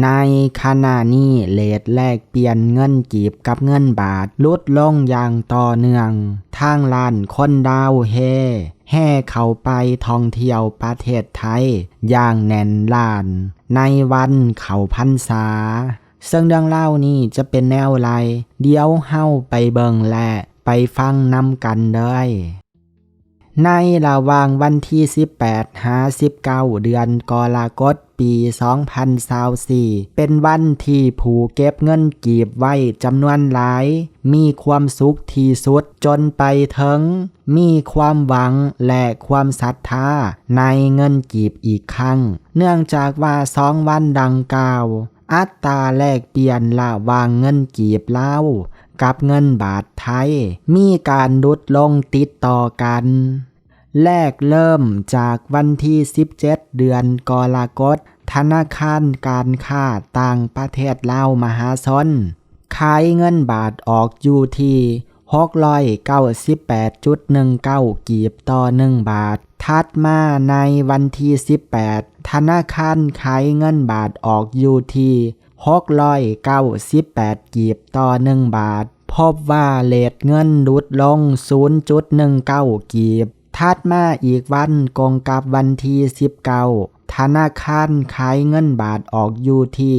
ໃນຂະນະນີ້ເຣດແລກປ່ຽນເງິນກີບກັບເງິນບາດຫຼຸດລົງຢ່າງຕໍ່ເນື່ອງ. ທາງລ້ານຄົນລາວແຫ່ ແຫ່ເຂົ້າໄປທ່ອງທ່ຽວປະເທດໄທຢ່າງແໜ້ນລ້ານໃນວັນເຂົ້າພັນສາ. ເຊິ່ງເລື່ອງລາວນີ້ຈະເປັນແນວໃດ, ດຽວເຮົາໄປເບິ່ງ ແລະ ໄປຟັງນຳກັນເລີຍ. ໃນລະຫວ່າງວັນທີສິບແປດຫາສິບເກົ້າ ເດືອນກໍລະກົດ ປີສອງພັນຊາວສີ່ ເປັນວັນທີ່ຜູ້ເກັບເງິນກີບໄວ້ຈຳນວນຫຼາຍ ມີຄວາມສຸກທີ່ສຸດ ຈົນໄປເຖິງມີຄວາມຫວັງ ແລະ ຄວາມສັດທາໃນເງິນກີບອີກຄັ້ງ ເນື່ອງຈາກວ່າສອງວັນດັ່ງກ່າວ ອັດຕາແລກປ່ຽນລະຫວ່າງເງິນກີບລາວກັບເງິນບາດໄທ ມີການຫຼຸດລົງຕິດຕໍ່ກັນ. ແລກເລີ່ມຈາກວັນທີສິບເຈັດ ເດືອນກໍລະກົດ, ທະນາຄານການຄ້າຕ່າງປະເທດລາວມະຫາຊົນ ຂາຍເງິນບາດອອກຢູ່ທີ່ຫົກຮ້ອຍເກົ້າສິບແປດຈຸດໜຶ່ງເກົ້າກີບຕໍ່ໜຶ່ງບາດ. ຖັດມາໃນວັນທີສິບແປດ ທະນາຄານຂາຍເງິນບາດອອກຢູ່ທີ່ຫົກຮ້ອຍເກົ້າສິບແປດກີບຕໍ່ໜຶ່ງບາດ. ພົບວ່າເຣດເງິນຫຼຸດລົງສູນຈຸດໜຶ່ງເກົ້າກີບ. ຖັດມາອີກວັນກົງກັບວັນທີສິບເກົ້າ ທະນາຄານຂາຍເງິນບາດອອກຢູ່ທີ່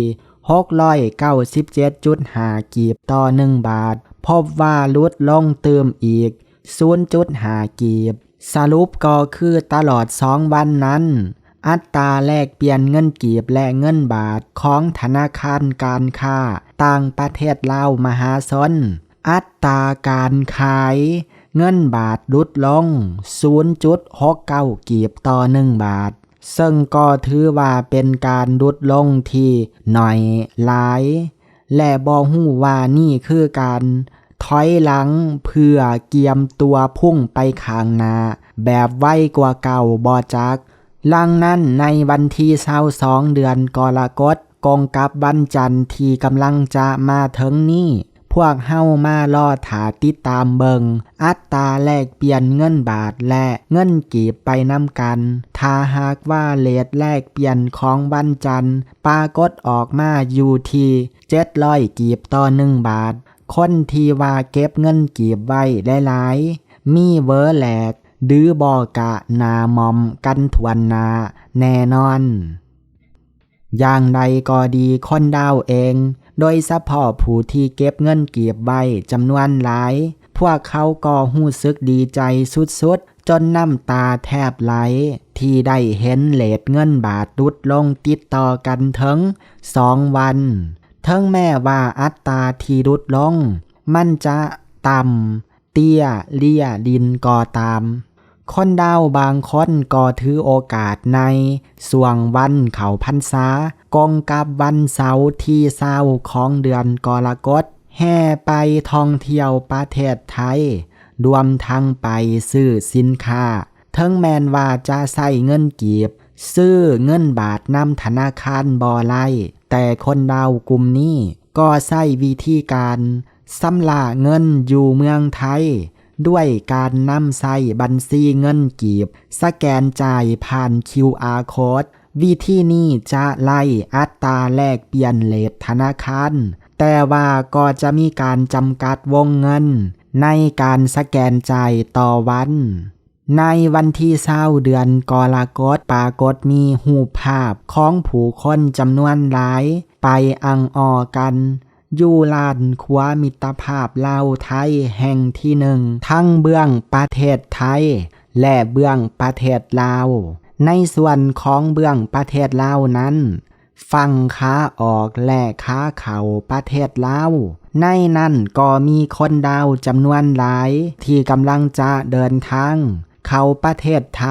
ຫົກຮ້ອຍເກົ້າສິບເຈັດຈຸດຫ້າກີບຕໍ່ໜຶ່ງບາດ. ພົບວ່າຫຼຸດລົງຕື່ມອີກສູນຈຸດຫ້າກີບ. ສະຫຼຸບກໍຄືຕະຫຼອດສອງວັນນັ້ນ ອັດຕາແລກປ່ຽນເງິນກີບ ແລະ ເງິນບາດຂອງທະນາຄານການຄ້າຕ່າງປະເທດລາວມະຫາຊົນ ອັດຕາການຂາຍເງິນບາດຫຼຸດລົງສູນຈຸດຫົກເກົ້າກີບຕໍ່ໜຶ່ງບາດ, ເຊິ່ງກໍຖືວ່າເປັນການຫຼຸດລົງທີ່ໜ້ອຍຫຼາຍ ແລະ ບໍ່ຮູ້ວ່ານີ້ຄືການຖອຍຫຼັງເພື່ອກຽມຕົວພຸ່ງໄປຂ້າງໜ້າແບບໄວກວ່າເກົ່າບໍ່ຈັກ. ດັ່ງນັ້ນ ໃນວັນທີຊາວສອງ ເດືອນກໍລະກົດ ກົງກັບວັນຈັນທີ່ກຳລັງຈະມາເຖິງນີ້, ພວກເຮົາມາລໍຖ້າຕິດຕາມເບິ່ງອັດຕາແລກປ່ຽນເງິນບາດ ແລະ ເງິນກີບໄປນຳກັນ. ຖ້າຫາກວ່າເຣດແລກປ່ຽນຂອງວັນຈັນປາກົດອອກມາຢູ່ທີ່ເຈັດຮ້ອຍກີບຕໍ່ໜຶ່ງບາດ, ຄົນທີ່ວ່າເກັບເງິນກີບໄວ້ຫຼາຍໆ ມີເວີແລກ ຫຼືບໍ່ກະໜ້າໝ້ອມກັນຖ້ວນໜ້າແນ່ນອນ. ຢ່າງໃດກໍດີ, ຄົນລາວເອງ, ໂດຍສະເພາະຜູ້ທີ່ເກັບເງິນກີບໄວ້ຈຳນວນຫຼາຍ, ພວກເຂົາກໍຮູ້ສຶກດີໃຈສຸດໆ ຈົນນ້ຳຕາແທບໄຫຼ ທີ່ໄດ້ເຫັນເຣດເງິນບາດຫຼຸດລົງຕິດຕໍ່ກັນເຖິງສອງວັນ. ເຖິງແມ້ວ່າອັດຕາທີ່ຫຼຸດລົງມັນຈະຕ່ຳ ເຕ້ຍເລ່ຍດິນກໍຕາມ, ຄົນລາວບາງຄົນກໍຖືໂອກາດໃນຊ່ວງວັນເຂົ້າພັນສາ ກົງກັບວັນເສົາທີຊາວຂອງເດືອນກໍລະກົດ ແຫ່ໄປທ່ອງທ່ຽວປະເທດໄທ, ລວມທັງໄປຊື້ສິນຄ້າ. ເຖິງແມ່ນວ່າຈະໃຊ້ເງິນກີບຊື້ເງິນບາດນຳທະນາຄານບໍ່ໄດ້, ແຕ່ຄົນລາວກຸ່ມນີ້ກໍໃຊ້ວິທີການ ຊຳລະເງິນຢູ່ເມືອງໄທ ດ້ວຍການນຳໃຊ້ບັນຊີເງິນກີບ ສະແກນຈ່າຍຜ່ານຄິວອາໂຄດ. ວິທີນີ້ຈະໄລ່ອັດຕາແລກປ່ຽນເຣດທະນາຄານ, ແຕ່ວ່າກໍຈະມີການຈຳກັດວົງເງິນໃນການສະແກນຈ່າຍຕໍ່ວັນ. ໃນວັນທີຊາວ ເດືອນກໍລະກົດ ປາກົດມີຮູບພາບຂອງຜູ້ຄົນຈຳນວນຫຼາຍໄປອັ່ງອໍກັນ ຢູ່ລ້ານຂົວມິດຕະພາບລາວໄທແຫ່ງທີໜຶ່ງ ທັງເບື້ອງປະເທດໄທ ແລະ ເບື້ອງປະເທດລາວ. ໃນສ່ວນຂອງເບື້ອງປະເທດລາວນັ້ນ ຝັ່ງຂາອອກ ແລະ ຂາເຂົ້າປະເທດລາວ, ໃນນັ້ນກໍມີຄົນລາວຈຳນວນຫຼາຍທີ່ກຳລັງຈະເດີນທາງເຂົ້າປະເທດໄທ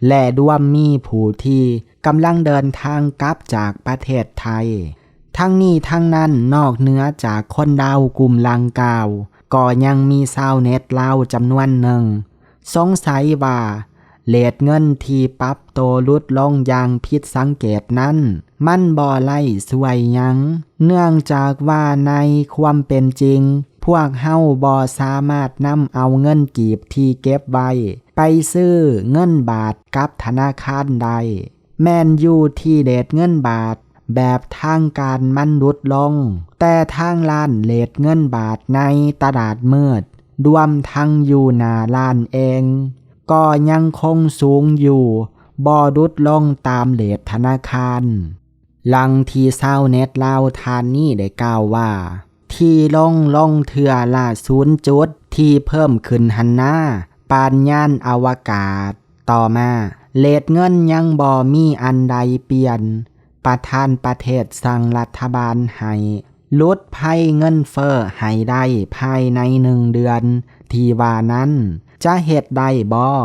ແລະ ລວມມີຜູ້ທີ່ກຳລັງເດີນທາງກັບຈາກປະເທດໄທ. ທັງນີ້ທັງນັ້ນ, ນອກເໜືອຈາກຄົນລາວກຸ່ມດັ່ງກ່າວ, ກໍຍັງມີຊາວເນັດລາວຈຳນວນໜຶ່ງ ສົງໄສວ່າເຣດເງິນທີ່ປັບໂຕຫຼຸດລົງຢ່າງຜິດສັງເກດນັ້ນ ມັນບໍ່ໄດ້ຊ່ວຍຫຍັງ, ເນື່ອງຈາກວ່າໃນຄວາມເປັນຈິງ ພວກເຮົາບໍ່ສາມາດນຳເອົາເງິນກີບທີ່ເກັບໄວ້ໄປຊື້ເງິນບາດກັບທະນາຄານໄດ້. ແມ່ນຢູ່ທີ່ເຣດເງິນບາດ ແບບທາງການມັນຫຼຸດລົງ, ແຕ່ທາງຮ້ານເລດເງິນບາດໃນຕະຫຼາດມືດ ລວມທັງຢູ່ໜ້າຮ້ານເອງ ກໍຍັງຄົງສູງຢູ່, ບໍ່ຫຼຸດລົງຕາມເລດທະນາຄານ. ດັ່ງທີ່ຊາວເນັດລາວທ່ານນີ້ໄດ້ກ່າວວ່າ, ທີ່ລົງ ລົງເທື່ອລະສູນຈຸດ ທີ່ເພີ່ມຂຶ້ນຫັ້ນນາ, ປານຍານອະວະກາດ. ຕໍ່ມາ, ເລດເງິນຍັງບໍ່ມີອັນໃດປ່ຽນ, ປະທານປະເທດສັ່ງລັດຖະບານໃຫ້ຫຼຸດໄພເງິນເຟີ້ໃຫ້ໄດ້ພາຍໃນໜຶ່ງເດືອນທີ່ວ່ານັ້ນ, ຈະເຮັດໄດ້ບໍ່?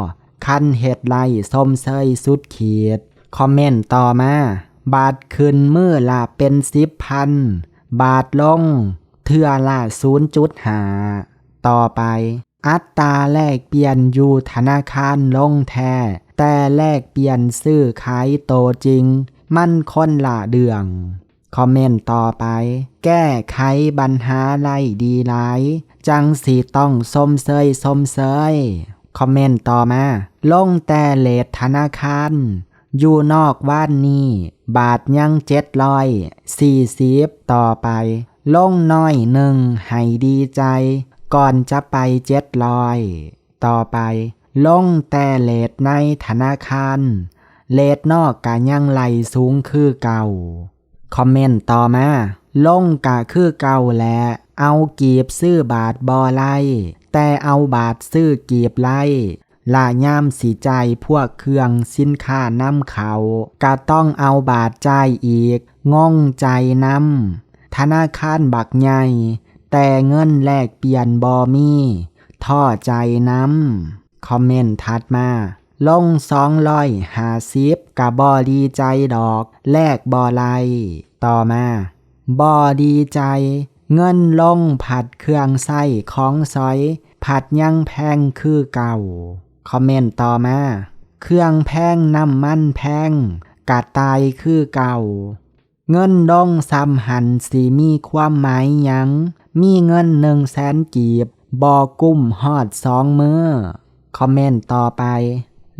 ຄັນເຮັດໄດ້, ຊົມເຊີຍສຸດຂີດ. ຄອມເມັນຕໍ່ມາ, ບາດຂຶ້ນມື້ລະເປັນສິບພັນ, ບາດລົງເທື່ອລະສູນຈຸດຫ້າ. ຕໍ່ໄປ, ອັດຕາແລກປ່ຽນຢູ່ທະນາຄານລົງແທ້, ແຕ່ແລກປ່ຽນຊື້ຂາຍໂຕຈິງ ມັນຄົນລະເລື່ອງ. ຄອມເມັນຕໍ່ໄປ, ແກ້ໄຂບັນຫາໄດ້ດີຫຼາຍ, ຈັ່ງຊິຕ້ອງຊົມເຊີຍ, ຊົມເຊີຍ. ຄອມເມັນຕໍ່ມາ, ລົງແຕ່ເລດທະນາຄານ, ຢູ່ນອກວານນີ້ ບາດຍັງເຈັດຮ້ອຍສີ່ສິບ. ຕໍ່ໄປ, ລົງໜ້ອຍໜຶ່ງໃຫ້ດີໃຈ, ກ່ອນຈະໄປເຈັດຮ້ອຍ. ຕໍ່ໄປ, ລົງແຕ່ເລດໃນທະນາຄານ, ເລດນອກກະຍັງໄຫຼສູງຄືເກົ່າ. ຄອມເມັນຕໍ່ມາ, ລົງກະຄືເກົ່າແຫຼະ, ເອົາກີບຊື້ບາດບໍ່ໄດ້, ແຕ່ເອົາບາດຊື້ກີບໄດ້, ລະຍາມຊິຈ່າຍພວກເຄື່ອງສິນຄ້ານຳເຂົ້າ, ກະຕ້ອງເອົາບາດຈ່າຍອີກ, ງົງໃຈນຳ. ທະນາຄານບັກໃຫຍ່, ແຕ່ເງິນແລກປ່ຽນບໍ່ມີ, ທໍ້ໃຈນຳ. ຄອມເມັນຖັດມາ, ລົງສອງຮ້ອຍຫ້າສິບ ກະບໍ່ດີໃຈດອກ, ແລກບໍ່ໄດ້. ຕໍ່ມາ, ບໍ່ດີໃຈ, ເງິນລົງ ພັດເຄື່ອງໃຊ້ຂອງສອຍ ພັດຍັງແພງຄືເກົ່າ. ຄອມເມັນຕໍ່ມາ, ເຄື່ອງແພງ, ນ້ຳມັນແພງ, ກະຕ່າຍຄືເກົ່າ. ເງິນລົງສ່ຳຫັ້ນ ຊິມີຄວາມໝາຍຫຍັງ? ມີເງິນໜຶ່ງແສນກີບ ບໍ່ກຸ້ມຮອດສອງມື້. ຄອມເມັນຕໍ່ໄປ,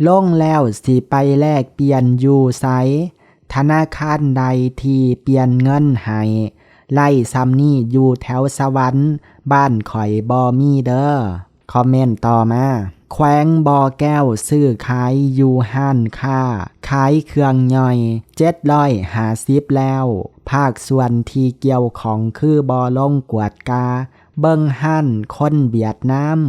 ລົງແລ້ວຊິໄປແລກປ່ຽນຢູ່ໃສ? ທະນາຄານໃດທີ່ປ່ຽນເງິນໃຫ້? ໄລ່ສ່ຳນີ້ຢູ່ແຖວສະຫວັນ, ບ້ານຂ້ອຍບໍ່ມີເດີ. ຄອມເມັນຕໍ່ມາ, ແຂວງບໍ່ແກ້ວຊື້ຂາຍຢູ່ຮ້ານຄ້າ ຂາຍເຄື່ອງຍ່ອຍ ເຈັດຮ້ອຍຫ້າສິບແລ້ວ, ພາກສ່ວນທີ່ກ່ຽວຂ້ອງຄືບໍ່ລົງກວດກາເບິ່ງຮ້ານຄົນຫວຽດນາມ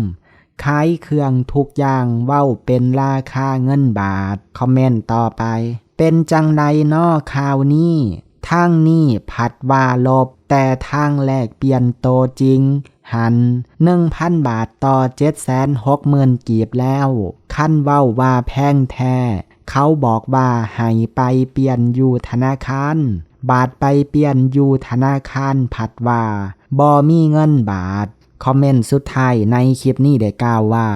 ຂາຍເຄື່ອງທຸກຢ່າງ ເວົ້າເປັນລາຄາເງິນບາດ. ຄອມເມັນຕໍ່ໄປ, ເປັນຈັ່ງໃດນໍຂ່າວນີ້? ທາງນີ້ພັດວ່າລົບ, ແຕ່ທາງແລກປ່ຽນໂຕຈິງຫັ້ນ ໜຶ່ງພັນບາດຕໍ່ເຈັດແສນຫົກໝື່ນກີບແລ້ວ. ຄັນເວົ້າວ່າແພງແທ້, ເຂົາບອກວ່າໃຫ້ໄປປ່ຽນຢູ່ທະນາຄານ, ບາດໄປປ່ຽນຢູ່ທະນາຄານພັດວ່າບໍ່ມີເງິນບາດ. ຄອມເມັນສຸດທ້າຍໃນຄລິບນີ້ໄດ້ກ່າວວ່າ,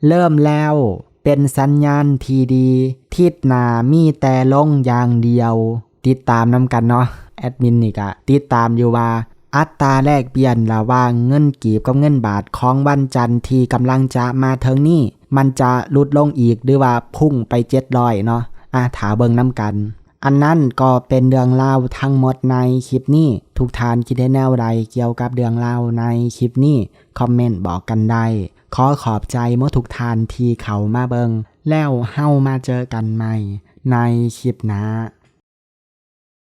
ເລີ່ມແລ້ວ, ເປັນສັນຍານທີ່ດີ, ທິດໜ້າມີແຕ່ລົງຢ່າງດຽວ. ຕິດຕາມນຳກັນເນາະ, ແອດມິນນີ້ກະຕິດຕາມຢູ່ວ່າ ອັດຕາແລກປ່ຽນລະຫວ່າງເງິນກີບກັບເງິນບາດຂອງວັນຈັນທີ່ກຳລັງຈະມາເຖິງນີ້ ມັນຈະຫຼຸດລົງອີກ ຫຼືວ່າພຸ່ງໄປເຈັດຮ້ອຍເນາະ. ອາ ຖ້າເບິ່ງນຳກັນ. ອັນນັ້ນກໍເປັນເລື່ອງລາວທັງໝົດໃນຄລິບນີ້. ທຸກທ່ານຄິດເຫັນແນວໃດກ່ຽວກັບເລື່ອງລາວໃນຄລິບນີ້? ຄອມເມັນບອກກັນໄດ້. ຂໍຂອບໃຈໝົດທຸກທ່ານທີ່ເຂົ້າມາເບິ່ງ, ແລ້ວເຮົາມາເຈີກັນໃໝ່ໃນຄລິບໜ້າ.